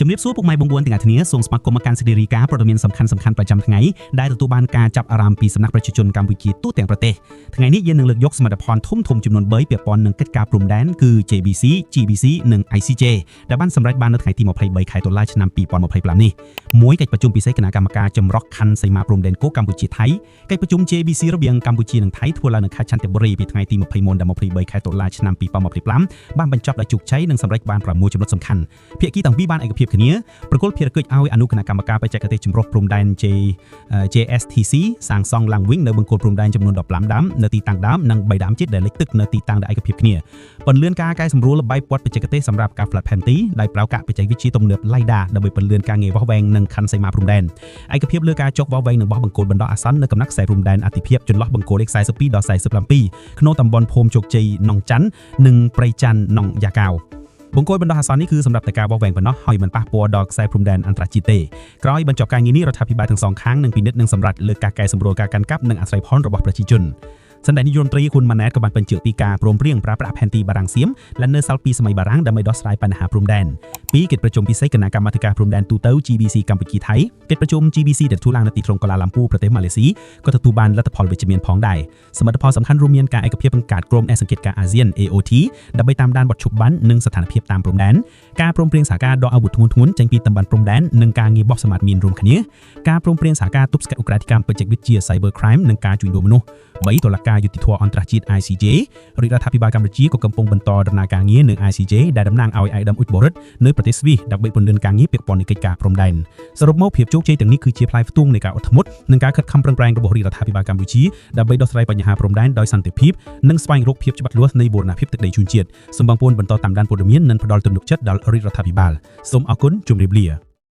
ជំរាបសួរពុកម៉ែបងប្អូនទាំងអស់គ្នាសូមស្វាគមន៍មកកាន់សេចក្តីរាយការណ៍ព័ត៌មានសំខាន់ៗប្រចាំថ្ងៃដែលទទួលបានការចាប់អារម្មណ៍ពីសំណាក់ប្រជាជនកម្ពុជាទូទាំងប្រទេសថ្ងៃនេះយើងនឹងលើកយកសមិទ្ធផលធំៗចំនួន3ពាក់ព័ន្ធនឹងកិច្ចការព្រំដែនគឺ JBC, GBC និង ICJ ដែលបានសម្រេចបាននៅថ្ងៃទី23ខែតុលាឆ្នាំ2025នេះមួយកិច្ចប្រជុំពិសេសគណៈកម្មការចម្រុះខណ្ឌសីមាព្រំដែនគោកកម្ពុជាថៃកិច្ចប្រជុំ JBC រវាងកម្ពុជានិងថៃធ្វើឡើងនៅខេត្តចន្ទបុរីពីថ្ងៃទី21ដល់23ខែតុលាឆ្នាំ2025បានបញ្ចប់ដោយជោគជ័យនិងសម្រេចបាន6ចំណុចសំខាន់ភាគីទាំងពីរបានឯកភាពគ្នាប្រគល់ភារកិច្ចឲ្យអនុគណៈកម្មការបច្ចេកទេសចម្រុះព្រំដែន JSTC សាងសង់ឡើងវិញនៅបង្គោលព្រំដែនចំនួន15ដើមនៅទីតាំងដើមនិង3ដើមជាតិដែលលិចទឹកនៅទីតាំងដែលឯកភាពគ្នាពន្លឿនការកែសម្រួលល្បែងព័ទ្ធបច្ចេកទេសសម្រាប់ការផ្លាត់ផែនទីដោយប្រើការបច្ចេកវិទ្យាទំនើប LiDAR ដើម្បីពន្លឿនការងារវាស់វែងនិងខណ្ឌសីមាព្រំដែនឯកភាពលើការចុះវាស់វែងនិងបោះបង្គោលបណ្ដោះអាសន្ននៅកំណាក់ខ្សែព្រំដែនអតិភិបចន្លោះបង្គោលលេខ42ដល់47ក្នុងតំបន់ភូមិជោគជ័យណុងច័ន្ទនិងព្រៃច័ន្ទណុងយ៉ាកៅបង្គោលបណ្ដោះអាសន្ននេះគឺសម្រាប់តែការវាស់វែងប៉ុណ្ណោះហើយមិនប៉ះពាល់ដល់ខ្សែព្រំដែនអន្តរជាតិទេក្រោយបញ្ចប់ការងារនេះរដ្ឋាភិបាលទាំងសងខាងនឹងពិនិត្យនិងសម្រេចលើការកែសម្រួលការកាន់កាប់និងអាស្រ័យផលរបស់ប្រជាជនសម្ដេចនាយករដ្ឋមន្ត្រីហ៊ុនម៉ាណែតក៏បានបញ្ជាក់ពីការព្រមព្រៀងប្រើប្រាស់ផែនទីបារាំងសៀមដែលនៅសល់ពីសម័យបារាំងដើម្បីដោះស្រាយបញ្ហាព្រំដែនពីកិច្ចប្រជុំពិសេសគណៈកម្មាធិការព្រំដែនទូទៅ GBC កម្ពុជាថៃកិច្ចប្រជុំ GBC ដែលធ្វើឡើងនៅទីក្រុងកូឡាឡាំពូប្រទេសម៉ាឡេស៊ីក៏ទទួលបានលទ្ធផលវិជ្ជមានផងដែរសមិទ្ធផលសំខាន់រួមមានការឯកភាពបង្កើតក្រុមអ្នកសង្កេតការណ៍អាស៊ាន AOT ដើម្បីតាមដានបទឈប់បាញ់និងស្ថានភាពតាមព្រំដែនការព្រមព្រៀងសហការដកអាវុធធ្ងន់ធ្ងរចេញពីតំបន់ព្រំដែននិងការងារបោះសម្អាតមានរួមគ្នាការព្រមព្រៀងសហការទប់ស្កាត់ឧក្រិដ្ឋកម្មបច្ចេកវិទ្យា Cyber Crime និងការជួញដូរមនុស្ស3តុលាការយុត្តិធម៌អន្តរជាតិ ICJ រាជរដ្ឋាភិបាលកម្ពុជាក៏កំពុងបន្តដំណើរការងារនៅ ICJ ដែលតំណាងឲ្យឯកឧត្តមអ៊ុចបរិទ្ធនៅប្រទេសស្វីសដើម្បីពន្លឿនការងារពាក់ព័ន្ធនឹងកិច្ចការព្រំដែនសរុបមកភាពជោគជ័យទាំងនេះគឺជាផ្លែផ្ទួងនៃការអត់ធ្មត់និងការខិតខំប្រឹងប្រែងរបស់រាជរដ្ឋាភិបាលកម្ពុជាដើម្បីដោះស្រាយបញ្ហាព្រំដែនដោយសន្តិភាពនិងស្វែងរកភាពច្បាស់លាស់នៃបូរណភាពទឹកដីជូនជាតិសូមបងប្អូនបន្តតាមដានព័ត៌មាននិងផ្ដល់ទំនុកចិត្តដល់រាជរដ្ឋាភិបាលសូមអរគុណជម្រាបលា។